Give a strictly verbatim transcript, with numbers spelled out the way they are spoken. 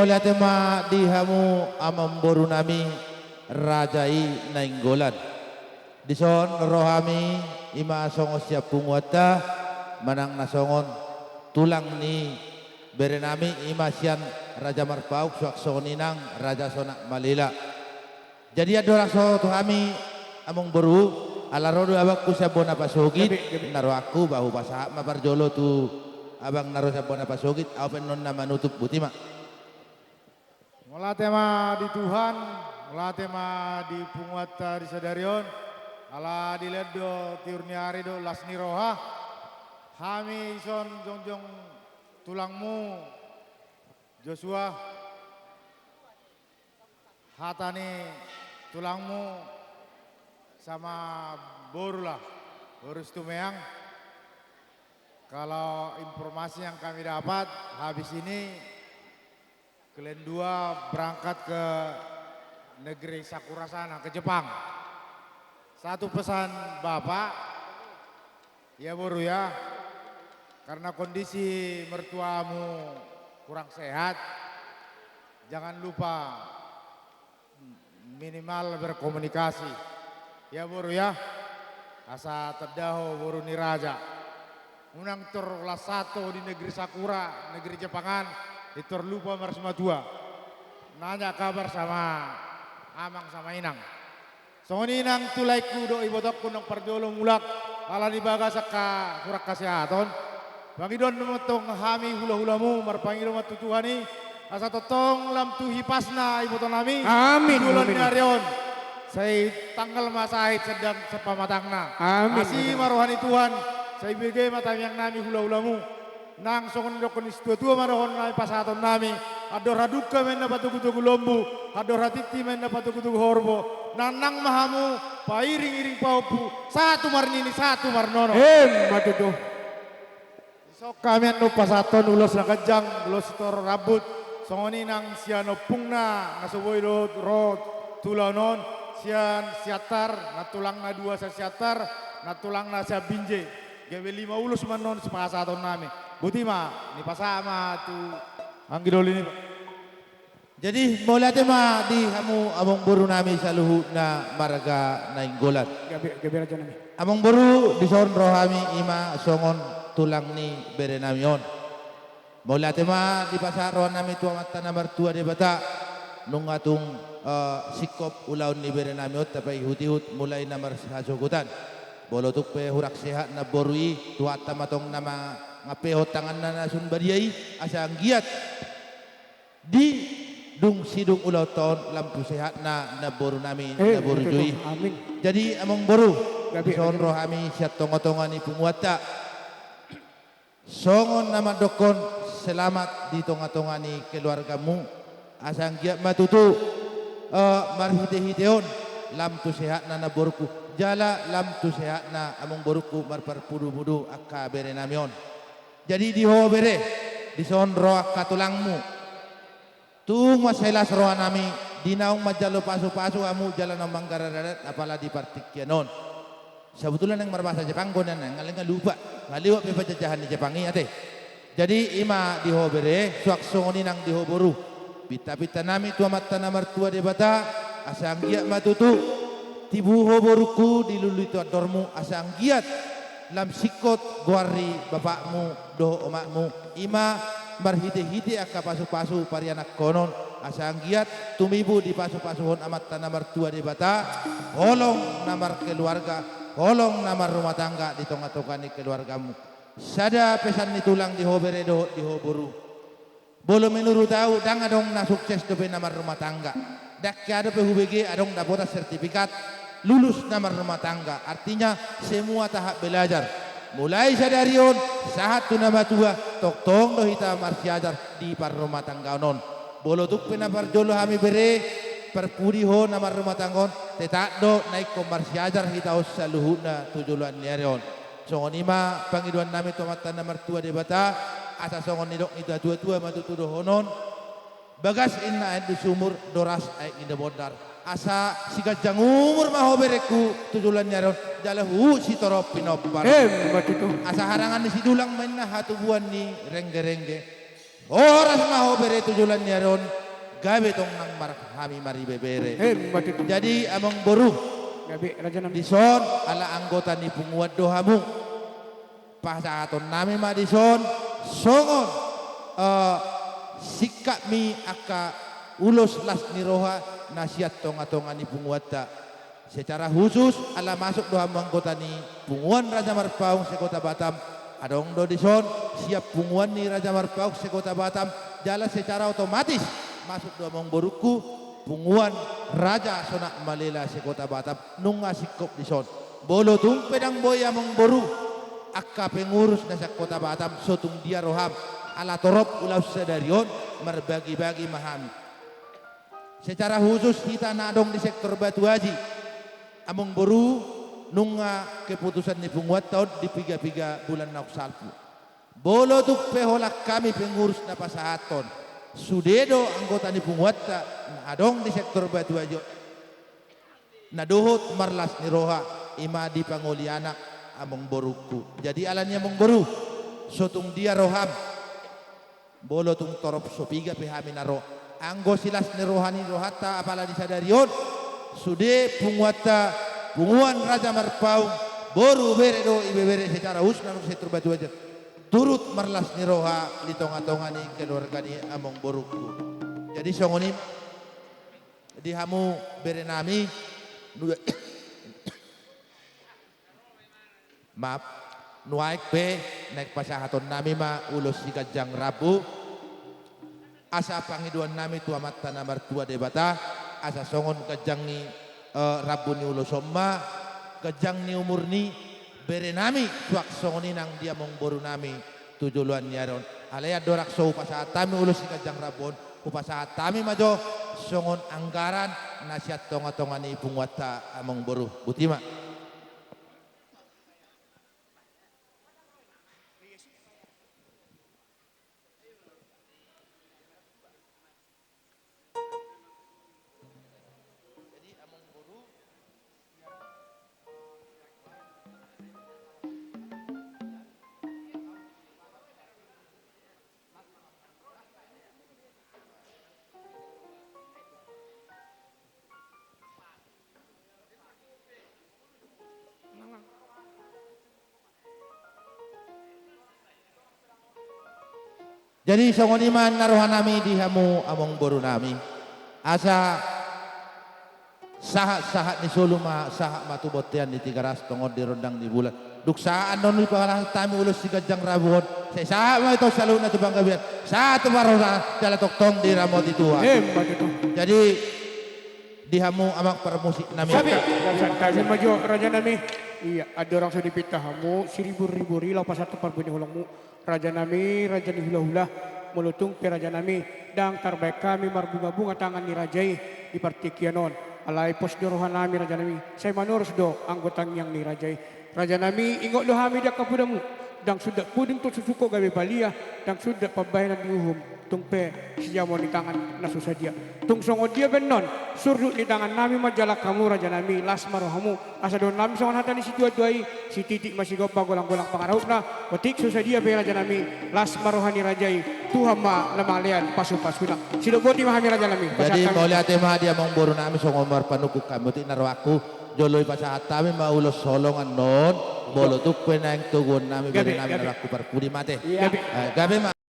Mauliate ma di hamu amangboru nami Raja i Nainggolan. Dison ro hami, i ma songon sian punguanta, manang na songon tulang ni bere nami, i ma sian Raja Marpaung, suang songon i nang Raja Sonak Malela. Jadi andorang so tu hami, amangboru, ala ro do abangku sian bona pasogit, gabe, gabe, na rohangku ba hupasahat ma parjolo tu abang na ro sian bona pasogit, ahu pe annon na manutup, boti ma. Mauliate ma di Tuhan, mauliate ma di punguanta di sadari on, ala dilean do tiur ni ari dohot las ni roha, hami dison jongjong tulangmu, Joshua, hata ni tulangmu sama boru lah, boru Situmeang. Kalau informasi yang kami dapat, habis ini kalian dua berangkat ke negeri Sakura sana, ke Jepang. Satu pesan Bapak, ya boru ya, karena kondisi mertuamu kurang sehat, jangan lupa minimal berkomunikasi. Ya boru ya, asa tanda ho boru ni raja. Unang tor las sahat ho di negeri Sakura, negeri Jepangan, i tor lupa marsimatua. Nanya kabar sama amang sama inang. Songon i nang tu laengku dohot ibotongku, nang parjolo mulak ala ni bagas angka kurang hasehaton. Pangidoan do mantong hami hulahulamu, marpangido ma tu Tuhan i, asa tongtong lam tu hipasna iboto nami. Amin. Di bulan ni ari on, sai tanggal ma sahit sedang sepamatangna. Amin. Asi ma roha ni Tuhan, sai bege ma tangiang nami hulahulamu. Nang songon nidokkon ni situatua ma dohonon nami, pasahaton nami: Andor hadungka ma inna patogutogu lombu, andor hatinti ma inna patogutogu horbo, nang nang ma hamu pairingiring pahompu, sahat tu marnini, sahat tu marnono. Emma tutu. Dison hami annon pasahathon ulos na ganjang, ulos sitorop rambut, songon i nang sian ompungna na so boi dohot ro tu ulaon on, sian Siantar, nantulangna dua sian Siantar, nantulangna sian Binjai. Gabe lima ulos ma annon sipasahaton nami. Boti ma, nipasahat ma tu anggi doli niba. Jadi mauliate ma di hamu amangboru nami saluhutna marga Nainggolan. Gabe, gabe raja nami. Amangboru, dison ro hami, i ma songon tulang ni bere nami on. Mauliate ma dipasahat roha nami tu Amanta na martua Debata, nunga tung, eh, singkop ulaon ni bere nami on tapaihutihut mulai na marhasogotan. Molo tung pe hurang sehat namboru i, Tuhanta ma tong na mangampehon tanganna na sun badia i, asa anggiat di dung sidung ulaonta on lam tu sehatna namboru nami, eh, na burju i. Amin. Jadi amangboru, gabe, dison ro hami sian tongatonga ni punguanta. Songon na mandokkon selamat di tongatonga ni keluargamu, asa anggiat ma tutu, eh, marhitehite on lam tu sehatna namborungku, jala lam tu sehatna amangborungku marparpudumudu angka bere nami on. Jadi di ho bere, dison ro angka tulangmu. Tung mansai las roha nami, di naung manjalo pasupasu hamu jala naung manggarar adat, apala di partingkian on. Sabotulna naeng marbahasa Jepang do nian, nga leleng nga lupa, nga lewat pe panjajahan ni Jepang i ate. Jadi i ma di ho bere, suang songon i nang di ho boru. Pintapinta nami tu Amanta na martua Debata, asa anggiat ma tutu tibu ho borungku, dilului tu andormu, asa anggiat lam singkop goar ni bapakmu dohot omakmu, i ma marhitehite angka pasupasu parianakhonon, asa anggiat tumibu dipasupasuhon Amanta na martua Debata holong na markeluarga, holong na marrumah tangga di tongatonga ni keluargamu. Sada pesan ni tulang di ho bere dohot di ho boru. Molo menurut ahu, ndang adong na sukses dope na marrumah tangga. Ndang hea dope hubege adong dapotan sertifikat lulus na marrumah tangga. Artinya, semua tahap belajar. Mulai sadari on sahat tu na matua, tongtong do hita marsiajar di parrumahtanggaon on. Molo tung pe na parjolo hami bere, parpudi ho na marrumah tangga on, tetap do na ingkon marsiajar hita on saluhutna tu joloan ni ari on. Songon i ma pangidoan nami tu Amanta na martua Debata, asa songon nidok ni natuatua ma tutu dohonon: Bagas inna aek ni sumur, doras aek ni bondar. Asa siganjang umur ma ho berengku tu joloan ni ari on, jala huhut sitorop pinompar. Emma tutu. Asa harangan ni sidulang ma inna hatubuan ni renggerengge. Horas ma ho bere tu joloan ni ari on, gabe tong nang mar-, hami maribebere. Emma tutu. Jadi amangboru, gabe raja nami. Dison ala anggota ni punguan do hamu. Pasahatonnami ma dison songon, eh, singkatmi angka ulos las ni roha na sian tongatonga ni punguanta. Secara khusus ala masuk do hamu anggota ni Punguan Raja Marpaung se-Kota Batam, adong do dison sian Punguan ni Raja Marpaung se-Kota Batam, jala secara otomatis masuk do amangborungku Punguan Raja Sonak Malela se-Kota Batam, nunga singkop dison. Molo tung pe ndang boi amangboru, angka pengurus na sian Kota Batam, so tung dia roham, ala torop ulaon sadari on, marbagibagi ma hami. Secara khusus hita na adong di sektor Batu Aji, amangboru, nunga keputusan ni punguanta on di pigapiga bulan naung salpu. Molo tung pe holan hami pengurus na pasahathon, sude do anggota ni punguanta na adong di sektor Batu Aji on na dohot marlas ni roha, i ma di pangoli anak, amangborungku. Jadi alani amangboru, so tung dia roham, molo tung torop so piga pe hami na ro, anggo silas ni roha ni rohanta apala di sadari on, sude punguanta Punguan Raja Marpaung, boru bere dohot ibebere secara khusus na adong sektor Batu Aji on, turut marlas ni roha di tongatonga ni keluarga ni amangborungku. Jadi songon i ma di hamu berenami, nu-, maaf, nuaeng pe naeng pasahatonnami ma ulos siganjang rambu, asa pangidoannami tu Amanta na martua Debata, asa songon ganjang ni, eh, rambu ni ulos on ma ganjang ni umur ni berenami, suang songon i nang di amangborunami tu joloan ni ari on. Alai andorang so hupasahat hami ulos siganjang rambu on, hupasahat hami ma jo songon anggaran na sian tongatonga ni punguanta, amangboru. Boti ma. Jadi songon i ma na rohanami di hamu amangborunami, asa sahat-sahat ni solu ma, sahat ma tu bontean ni Tigaras, tongon di rondang ni bulan. Dung sahat annon dipasahat hami ulos siganjang rambu on, sai sahat ma i tong saluhutna tu panggabean, sahat tu parhorasan, jala tongtong diramoti Tuhan. Emma tutu. Jadi di hamu amang parmusiknami. Santabi ma jo rajanami. Ia, andorang so dipinta hamu siribur-ribur i laho pasahat tu parbue ni holongmu, rajanami, raja ni hulahula, molo tung pe rajanami, ndang tarbaen hami marbungabunga tangan ni raja i di partingkian on. Alai pos do rohanami rajanami, sai manorus do anggo tangiang ni raja i. Rajanami, ingot do hami di angka podamu, ndang sundat pudun tong susungkot gabe balia, ndang sundat pambahenan di uhum, tung pe sijamoan ni tangan na so sadia. Tung songon dia pe annon surdut ni tangannami manjalang hamu rajanami, las ma rohamu. Asa dohononnami songon hata ni situatua i, sititik ma sigompa, golang-golang pangarahutna. Otik so sadia pe rajanami, las ma roha ni raja i, Tuhan ma na mangalean pasupasuna. Sidok boti ma hami rajanami. Jadi pasahat hami. Mauliate ma di amangborunami songon marpanungkun hami, otik na rohangku, jolo dipasahat hami ma ulos holong annon, molo tung pe naeng toguonnami, gabe, berenami, gabe, na rohangku parpudi ma ate. Ia. Gabe. Eh, gabe ma.